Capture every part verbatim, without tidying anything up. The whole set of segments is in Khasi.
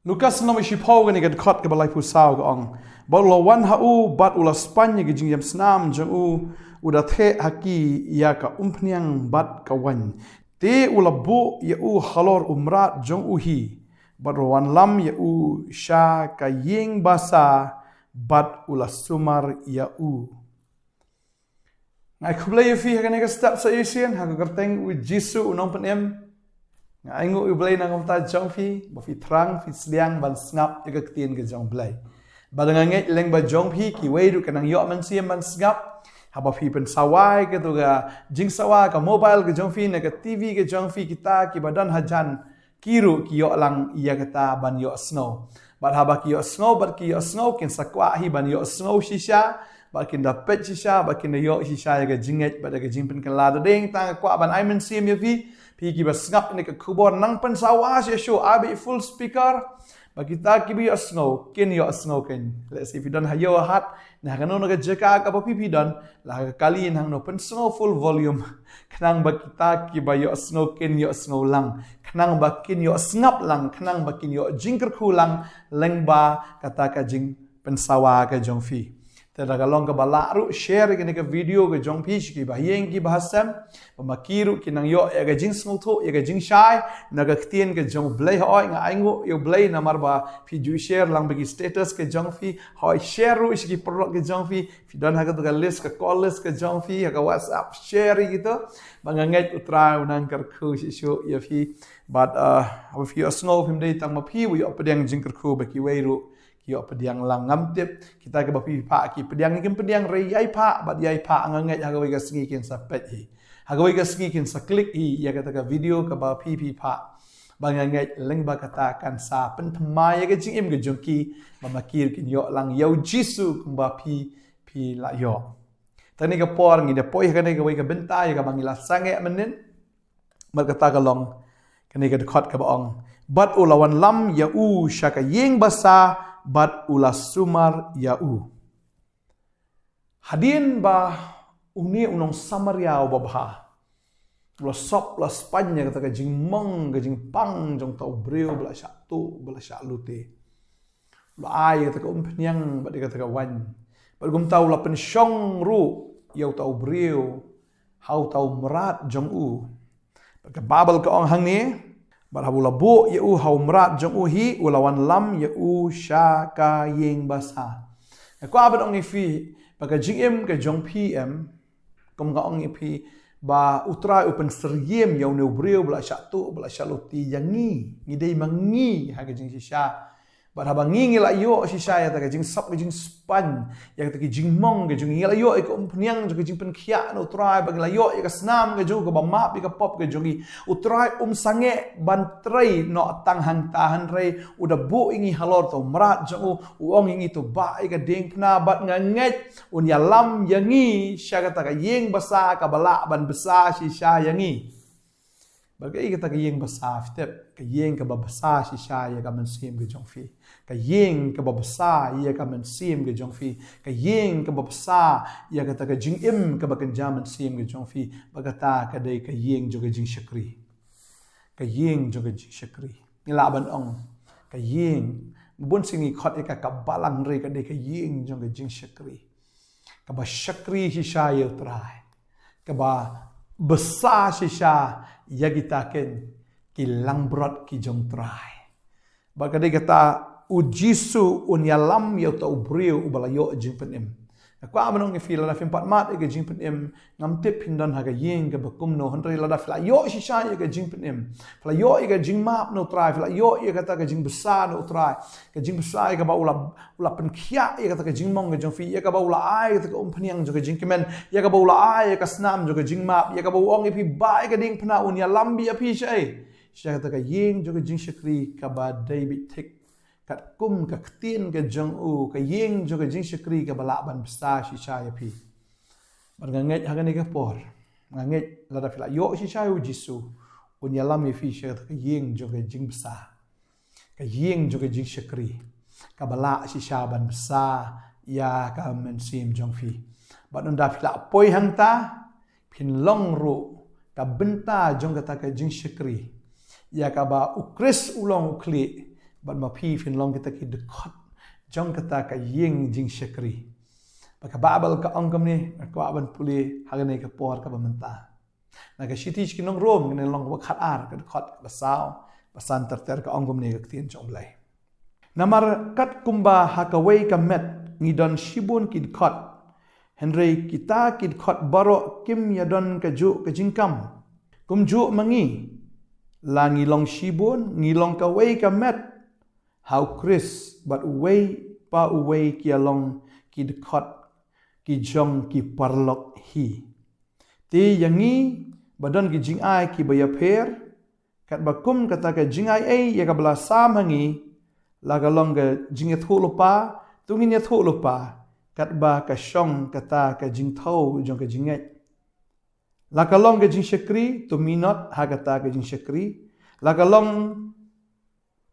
Lukas nong i shiphew kane ka dkhot kaba laiphew saw ka ong. Bad u la wan ha u, bad u la span ïa ka jingïam snam jong u, u da theh ha ki ïa ka umphniang bad ka waiñ. Te u la buh ïa u halor u mrad jong u hi, bad u la wanlam ïa u sha ka ïing basa, bad u la sumar ïa u. Nga ai khublei ïa phi ha kane ka step sa shisien, ha ka kyrteng u Jisu u nongpynim. Nga ai nguh ïa u Blei na ka bynta jong phi, ba phi thrang, phi sliang ban sngap ïa ka ktien ka jong u Blei. Bad nga ngeit lyngba jong phi, kiwei ruh ki nang ïoh mynsiem ban sngap. Haba phi pynsawa ïa kato ka jingsawa ka mobile ka jong phi, na ka T V ka jong phi, kita kiba don hajan, ki ruh ki ïoh lang ïa kata ban ïohsngew. Bad haba ki ïohsngew, bad ki ïohsngew, kin sa kwah hi ban ïohsngew shisha, bad kin da peit shisha, bad kin da ïoh shisha ïa ka jingngeit, bad ïa ka jingpynkylla. Da dei tang kwah ban ai mynsiem ïa phi, phi kiba sngap ïa kane ka khubor, nang pynsawa shisha, ai beit full speaker, ba kita kiba ïohsngew, kin ïohsngew kein. Lehse phi don ha ïew ha hat, ne ha kano kano ka jaka kaba phi phi don, la ha ka kali ne hangno, pynsngew full volume. Khnang ba kita kiba ïohsngew kin ïohsngew lang. Khnang ba kin ïoh sngap lang, khnang ba kin ïoh jingkyrkhu lang, lyngba kata ka jingpynsawa ka jong phi. Te lada ka long kaba lah ruh, share ïa kane ka video ka jong phi sha kiba ha ïing kiba ha sem. Ba ma ki ruh kin nang ïoh ïa ka jingsngewthuh, ïa ka jingshai na ka ktien ka jong u Blei. Hooid, nga ai nguh ïa u Blei namar ba phi ju share lang bad ki status ka jong phi. Hooid, share ruh sha ki paralok ka jong phi. Phi don ha kato ka list, ka call list ka jong phi ha ka WhatsApp, share ïa kito. Ba nga ngeit u Trai u nang kyrkhu shisha ïa phi. Bad, uh, haba phi ïohsngew, phim dei tang ma phi ba ïoh pdiang jingkyrkhu, ba kiwei ruh ki ïoh pdiang lang. Ngam tip kita kiba phi phah ki pdiang ne kim pdiang, hynrei ïai phah bad ïai phah, nga ngeit ha kawei ka sngi kin sa peit hi, ha kawei ka sngi kin sa click hi ïa kata ka video kaba phi phi phah. Ba nga ngeit lyngba kata kan sa pynthymmai ïa ka jingim ka jong ki, ba ma ki ruh kin ïoh lang ïa u Jisu kumba phi phi la ïoh. Te kane ka por ngi da poi ha kane kawei ka bynta ïa kaba ngi la sangeh mynnin. Bad kata ka long kane ka dkhot kaba ong, bad u la wanlam ïa u sha ka ïing basa, bad u la sumar ïa u. Hadien ba une u nong Samaria uba bha u la sop, u la span ïa kata ka jingmong ka jingpang jong uta u briew ba la shah tuh, ba la shah lute, u la ai ïa kata ka umphniang bad ïa kata ka waiñ. Bad kumta u la pynshong ruh ïa uta u briew ha uta u mrad jong u. Bad ka Baibl ka ong hangne, bad haba u la buh ïa u ha u mrad jong u hi, u la wanlam ïa u sha ka ïing basa. Nga kwah ban ong ïa phi ba ka jingim ka jong phi em, kum nga ong ïa phi, ba u Trai u pynsyriem ïa une u briew ba la shah tuh, ba la shah lute, ïa ngi, ngi dei ma ngi ha ka jingshisha. Bad haba ngi ngi la ïoh shisha ïa kata ka jingsop ka jingspan, ïa kata ka jingmong ka jong ngi, ngi la ïoh ïa ka umphniang jong ka jingpynkhiah na u Trai, bad ngi la ïoh ïa ka snam ka jong u kaba map ïa ka pop ka jong ngi, u Trai um sangeh ban trei noh tang hangta, hynrei u da buh ïa ngi halor uta u mrad jong u, u ong ïa ngi to bah ïa ka diengphna, bad nga ngeit un ïalam ïa ngi sha kata ka ïing basa kaba lah ban bsa shisha ïa ngi. Bad kaei kata ka ïing basa, phi tip, ka ïing kaba bsa shisha ïa ka mynsiem ka jong phi. Ka ïing kaba bsa ïa ka mynsiem ka jong phi. Ka ïing kaba bsa ïa kata ka jingim kaba kynja mynsiem ka jong phi. Bad kata ka dei ka ïing jong ka jingshakri. Ka ïing jong ka jingshakri. Ngi lah ban ong, ka ïing, bun sien ngi khot ïa ka ka balang, hynrei ka dei ka ïing jong ka jingshakri. Kaba shakri shisha ïa u Trai, kaba bsa shisha ïa kita ken ki langbrot ki jong u Trai. Bad ka dei kata, u Jisu un ïalam ïa uta u briew uba la ïoh jingpynim. Nga kwah ban ong ïa phi, lada phim pat mad ïa ka jingpynim, ngam tip phin don ha ka ïing kaba kumno, hynrei lada phi la ïoh shisha ïa ka jingpynim, phi la ïoh ïa ka jingmap na u Trai, phi la ïoh ïa kata ka jingbsa na u Trai, ka jingbsa ïa kaba u la u la pynkhiah ïa kata ka jingmong ka jong phi, ïa kaba u la ai ïa kata ka umphniang jong ka jingkmen, ïa kaba u la ai ïa ka snam jong ka jingmap, ïa kaba u ong ïa phi bah ïa ka diengphna, un ïalam beit ïa phi shaei? Sha kata ka ïing jong ka jingshakri kaba dei beit thik katkum ka ktien ka jong u, ka ïing jong ka jingshakri kaba lah ban bsa shisha ïa phi. Bad nga ngeit ha kane ka por, nga ngeit lada phi la ïoh shisha ïa u Jisu, un ïalam ïa phi sha kata ka ïing jong ka jingbsa, ka ïing jong ka jingshakri, kaba lah shisha ban bsa ïa ka mynsiem jong phi. Bad ynda phi la poi hangta, phin long ruh ka bynta jong kata ka jingshakri, ïa kaba u Khrist u long u khlieh, bad ma phi phin long kita ki dkhot jong kata ka ïing jingshakri. Ba ka Baibl ka ong kumne, nga kwah ban pule ha kane ka por kaba mynta. Na ka shithi sha ki nong Rom, kane long kaba khatar, ka dkhot kaba saw, ba san ter ter, ka ong kumne ka ktien jong U Blei. Namar katkumba ha kawei ka met ngi don shibun ki dkhot, hynrei kita ki dkhot baroh kim ïadon kajuh ka jingkam. Kumjuh ma ngi, la ngi long shibun, ngi long kawei ka met ha U Khrist, bad uwei pa uwei ki ïalong ki dkhot ki jong ki paralok hi. Te ïa ngi ba don ki jingai kiba ïapher, katba kum kata ka jingai ei ïa kaba la sam ha ngi, la ka long ka jingïathuhlypa, to ngin ïathuhlypa, katba ka shong kata ka jingthew jong ka jingngeit. La ka long ka jingshakri, to minot ha kata ka jingshakri. La ka long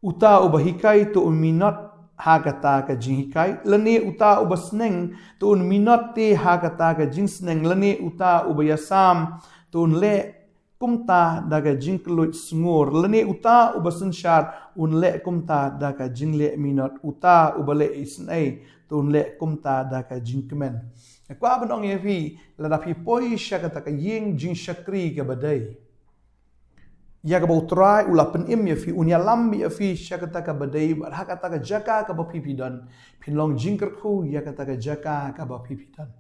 uta uba hikai, to un minot ha kata ka jinghikai. Lane uta uba sneng, to un minot te ha kata ka jingsneng. Lane uta uba ïasam, to un leh kumta da ka jingkylluid sngur. Lane uta uba synshar, un leh kumta da ka jingleh minot. Uta uba leh isynei, to un leh kumta da ka jingkmen. Nga kwah ban ong ïa phi, lada phi poi sha kata ka ïing jingshakri kaba dei, ïa kaba U Trai u la pynim ïa phi, un ïalam ïa phi sha kata kaba dei, bad ha kata ka jaka kaba phi phi don, phin long jingkyrkhu ïa kata ka jaka kaba phi phi don.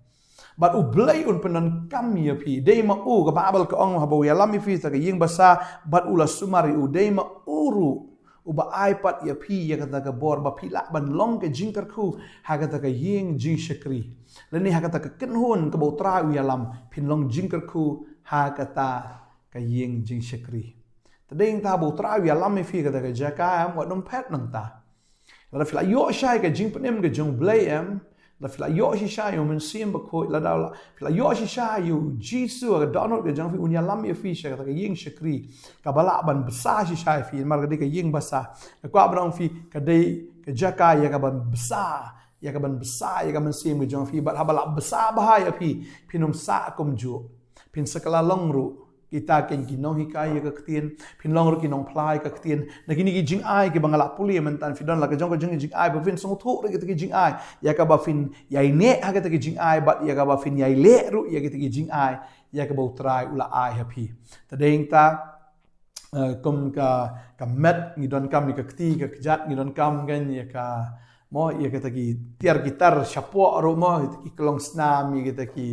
Bad U Blei un pyndonkam ïa phi, dei ma u, ka Baibl ka ong haba u ïalam ïa phi sha ka ïing basa, bad u la sumar ïa u, dei ma u ruh uba ai pat ïa phi ïa kata ka bor ba phi lah ban long ka jingkyrkhu ha kata ka ïing jingshakri. Lane ha kata ka kynhun kaba U Trai u ïalam, phin long jingkyrkhu ha kata ka ïing jingshakri. Te dei nangta ba U Trai u ïalam ïa phi kata ka jaka, em, wat nym phet nangta. Lada phi la ïoh shisha ïa ka jingpynim ka jong U Blei, em, lada phi la ïoh shisha ïa U Mynsiem Bakhuid, lada la, phi la ïoh shisha ïa U Jisu ha ka dohnud ka jong phi, un ïalam ïa phi sha kata ka ïing shakri kaba lah ban bsa shisha ïa phi, namar ka dei ka ïing basa. Nga kwah ban ong ïa phi, ka dei ka jaka ïa kaban bsa, ïa kaban bsa ïa ka mynsiem ka jong phi, bad haba la bsa bha ïa phi, phin ym sah kumjuh. Phin sa kylla long ruh kita ki, ki nonghikai ïa ka ktien, phin long ruh ki nongphla ïa ka ktien. Na kine ki jingai kiba nga la pule mynta, phi don la ka jong ka jong ki jingai, ba phin sngewthuh ruh kita ki jingai, ïa kaba phin ïaineh ha kita ki jingai, bad ïa kaba phin ïaileh ruh ïa kita ki jingai ïa kaba U Trai u la ai ha phi. Te dei nangta, eh, kum ka, ka met ngi donkam ïa ka kti ka kjat, ngi donkam kan ïa ka, mo, ïa kita ki tiar ki tar shapoh ruh, mo, kita ki klong snam, ïa kita ki,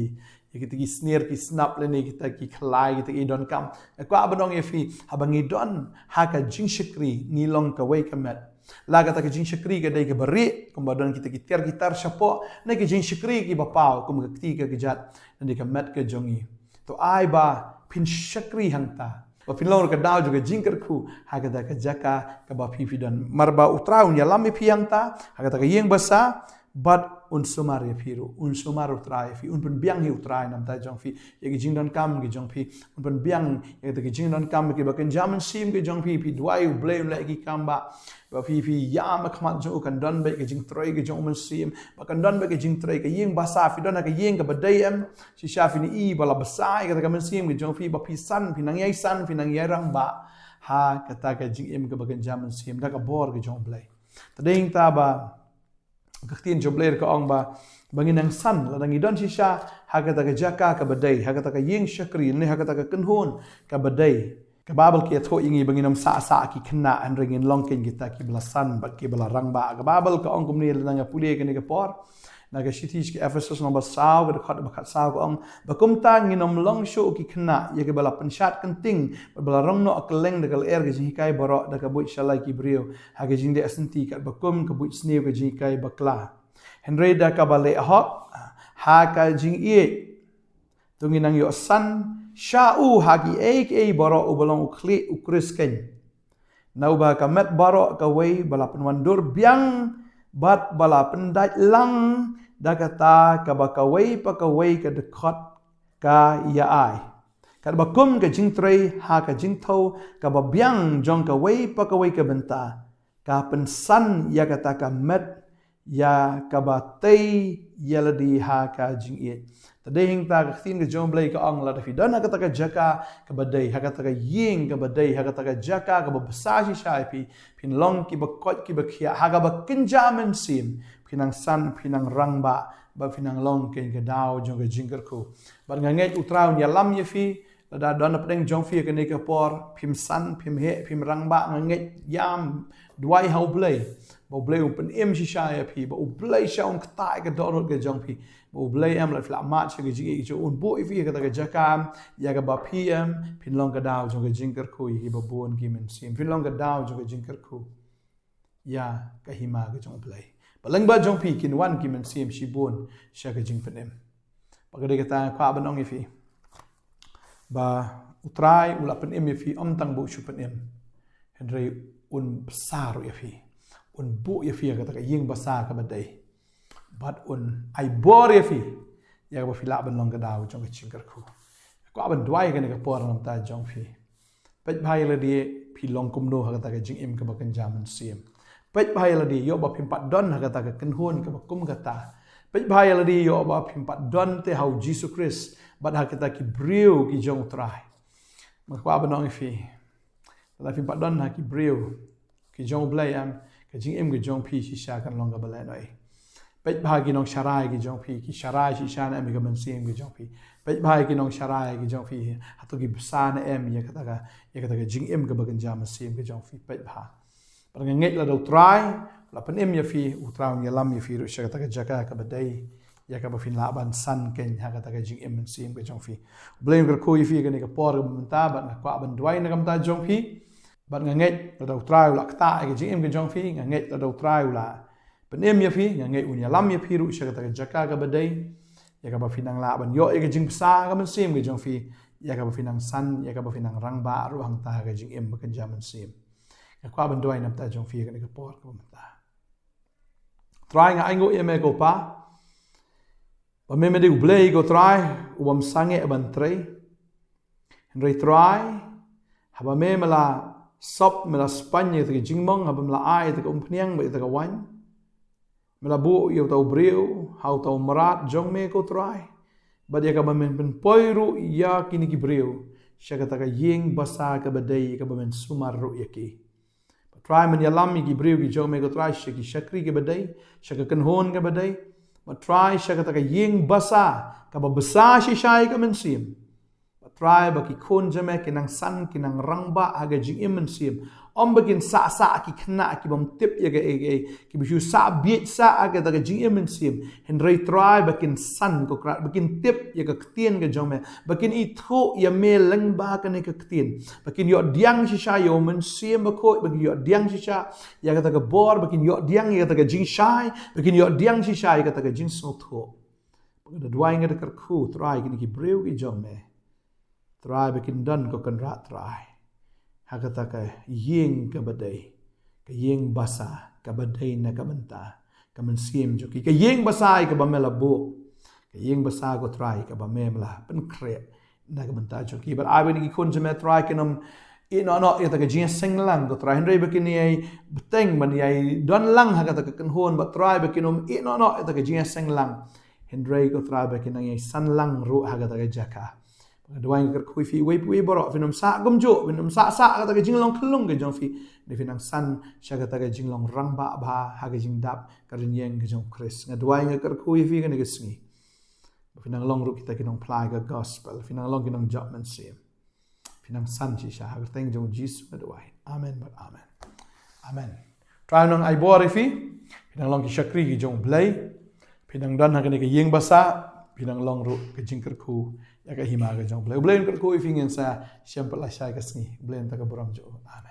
ïa kita ki snier ki snap, lane kita ki khlai, kita ki donkam. Nga kwah ban ong ïa phi, haba ngi don ha ka jingshakri, ngi long kawei ka met. La kata ka jingshakri ka dei kaba rieh, kumba don kita ki tiar ki tar shapoh, ne ka jingshakri kiba paw, kum ka kti ka kjat, lane ka met ka jong ngi. To ai ba phin shakri hangta, ba phin long ruh ka daw jong ka jingkyrkhu ha kata ka jaka kaba phi phi don. Namar ba U Trai un ïalam ïa phi hangta ha kata ka ïing basa, bad un sumar ïa phi ruh, un sumar U Trai ïa phi, un pynbiang hi U Trai na ka bynta jong phi, ïa ki jingdonkam ki jong phi, un pynbiang ïa kita ki jingdonkam kiba kynja mynsiem ki jong phi, phi duwai U Blei un leh ki kam ba ba phi phi ïam ha khmat jong u, kan don beit ka jingtrei ka jong U Mynsiem, ba kan don beit ka jingtrei, ka ïing basa, phi don ha ka ïing kaba dei, em, shisha phin i ba la bsa ïa kata ka mynsiem ka jong phi, ba phi san, phi nang ïai san, phi nang ïai rangbah ha kata ka jingim kaba kynja mynsiem da ka bor ka jong U Blei. Te dei nangta ba ka ktien jong U Blei ka ong ba, ba ngin nang san lada ngi don shisha ha kata ka jaka kaba dei, ha kata ka ïing shakri, ne ha kata ka kynhun kaba dei. Ka Baibl ka ïathuh ïa ngi ba ngin ym sah sah ki khynnah, hynrei ngin long kein kita kiba la san bad kiba la rangbah. Ka Baibl ka ong kumne, lada nga pule kane ka por na ka shithi sha ki Ephesus lynnong ba saw, ka dkhot ba khatsaw, ka ong ba kumta ngin ym long shuh ki khynnah ïa kiba la pynshad kynting bad ba la rong noh kylleng da ka lyer ka jinghikai baroh, da ka buit shalai ki briew ha ka jingdih sngewsih, katba kum ka buit sniew ka jinghikai bakla. Hynrei da kaba leh hok ha ka jingïeit, to ngin nang ïoh san sha u ha kiei kiei baroh, uba long u khlieh U Khrist kein. Na uba ka met baroh kawei ba la pynwandur biang bad ba la pyndait lang da kata kaba kawei pa kawei ka dkhot ka ïa ai, katba kum ka jingtrei ha ka jingthew kaba biang jong kawei pa kawei ka bynta, ka pynsan ïa kata ka met ïa kaba tei ïa lade ha ka jingïeit. Dei hangta ka ktien ka jong U Blei ka ong, lada phi don ha kata ka jaka kaba dei, ha kata ka ïing kaba dei, ha kata ka jaka kaba bsa shisha ïa phi, phin long kiba koit kiba khiah, ha kaba kynja mynsiem, phin nang san, phin nang rangbah, bad phin nang long keiñ ka daw jong ka jingkyrkhu. Bad nga ngeit U Trai un ïalam ïa phi, lada don hapdeng jong phi ha kane ka por, phim san, phim heh, phim rangbah, nga ngeit, ïam, duwai ha U Blei ba U Blei un pynim shisha ïa phi, ba U Blei shisha un ktah ïa ka dohnud ka jong phi, ba U Blei em, lada phi la mad sha ka jingïeit ka jong U, un buh ïa phi ha kata ka jaka em, ïa kaba phi em, phin long ka daw jong ka jingkyrkhu ïa kiba bun ki mynsiem, phin long ka daw jong ka jingkyrkhu ïa ka hima ka jong U Blei. Ba lyngba jong phi kin wan ki mynsiem shibun sha ka jingpynim. Bad ka dei kata nga kwah ban ong ïa phi ba U Trai u la pynim ïa phi, ym tang ba u shu pynim, hynrei un bsa ruh ïa phi, un buh ïa phi ha kata ka ïing basa kaba dei, bad un ai bor ïa phi ïa kaba phi lah ban long ka daw jong ka jingkyrkhu. Kwah ban duwai kane ka por na ka bynta jong phi. Peit bha ïa lade phi long kumno ha kata ka jingim kaba kynja mynsiem. Peit bha ïa lade, ïoh ba phim pat don ha kata ka kynhun kaba kum kata. Peit bha ïa lade, ïoh ba phim pat don te ha U Jisu Khrist bad ha kita ki briew ki jong U Trai. Nga kwah ban ong ïa phi, lada phim pat don ha ki briew ki jong U Blei em, ka jingim ka jong phi shisha kan long kaba lehnohei. Peit bha ki nongsharai ki jong phi, ki sharai shisha ne em ïa ka mynsiem ka jong phi. Peit bha ki nongsharai ki jong phi, hato ki bsa ne em ïa kata ka, ïa kata ka jingim kaba kynja mynsiem ka jong phi. Peit bha. Bad nga ngeit lada U Trai u la pynim ïa phi, U Trai un ïalam ïa phi ruh sha kata ka jaka kaba dei, ïa kaba phin lah ban san keiñ ha kata ka jingim mynsiem ka jong phi. U Blei un kyrkhu ïa phi kane ka por kaba mynta, bad nga kwah ban duwai na ka bynta jong phi. Bad nga ngeit lada U Trai u la ktah ïa ka jingim ka jong phi, nga ngeit lada U Trai u la pynim ïa phi, nga ngeit un ïalam ïa phi ruh sha kata ka jaka kaba dei, ïa kaba phin nang lah ban ïoh ïa ka jingbsa ka mynsiem ka jong phi, ïa kaba phin nang san, ïa kaba phin nang rangbah ruh hangta ha ka jingim ba kynja mynsiem. Nga kwah ban duwai na ka bynta jong phi kane ka por kaba mynta. Trai, nga ainguh ïa me ko Pa, ba me me dei U Blei ko Trai, u bym sangeh ban trei. Hynrei Trai, haba me me la sop, me la spaiñ ïa kata ka jingmong, haba me la ai ïa kata ka umphniang bad ïa kata ka waiñ, me la buh ïa uta u briew ha uta u mrad jong me ko Trai, bad ïa kaba men pynpoi ruh ïa kine ki briew sha kata ka ïing basa kaba dei, ïa kaba men sumar ruh ïa ki. Bad Trai, men ïalam ïa ki briew ki jong me ko Trai, sha ki shakri kiba dei, sha ka kynhun kaba dei, bad Trai, sha kata ka ïing basa kaba bsa shisha ïa ka mynsiem. Bad Trai, ba ki khun jong me kin nang san, kin nang rangbah ha ka jingim mynsiem. Ym ba kin sah sah ki khynnah ki bym tip ïa ka, ïa ka, kiba shu sah bieit sah ha kata ka jingim mynsiem. Hynrei Trai, ba kin san ko Krai, ba kin tip ïa ka ktien ka jong me, ba kin ithuh ïa me lyngba kane ka ktien, ba kin ïoh pdiang shisha ïa U Mynsiem Bakhuid, ba kin ïoh pdiang shisha ïa kata ka bor, ba kin ïoh pdiang ïa kata ka jingshai, ba kin ïoh pdiang shisha ïa kata ka jingsngewthuh. Bad nga da duwai, nga da kyrkhu Trai, kine ki briew ki jong me, Trai, ba kin don ko Kynrad Trai ha kata ka ïing kaba dei, ka ïing basa kaba dei na ka bynta ka mynsiem jong ki, ka ïing basa ïa kaba me la buh, ka ïing basa ko Trai kaba me me la pynkhreh na ka bynta jong ki. Bad ai ba kine ki khun jong me Trai kin ym ïeh noh noh ïa kata ka jingïaseng lang ko Trai, hynrei ba kin ïai bteng ban ïai don lang ha kata ka kynhun, bad Trai ba kin ym ïeh noh noh ïa kata ka jingïaseng lang, hynrei ko Trai ba kin nang ïai san lang ruh ha kata ka jaka. Nga duwai, nga kyrkhu ïa phi, uwei pa uwei baroh, phin ym sah kumjuh, phin ym sah sah kata ka jinglong khyllung ka jong phi, hynrei phin nang san sha kata ka jinglong rangbah bha ha ka jingdap ka rynïeng ka jong U Khrist. Nga duwai, nga kyrkhu ïa phi kane ka sngi, ba phin nang long ruh kita ki nongphla ïa ka gospel, phin nang long ki nongjop mynsiem. Phin nang san shisha, ha ka kyrteng jong U Jisu nga duwai. Amen bad amen. Amen. Trai un nang ai bor ïa phi. Phin nang long ki shakri ki jong U Blei. Phin nang don ha kane ka ïing basa, phin nang long ruh ka jingkyrkhu ïa ka hima ka jong U Blei. U Blei un kyrkhu ïa phi. Ngin sa ïashem pat lashai ka sngi. U Blei un ai ïa ka burom jong u. Amen.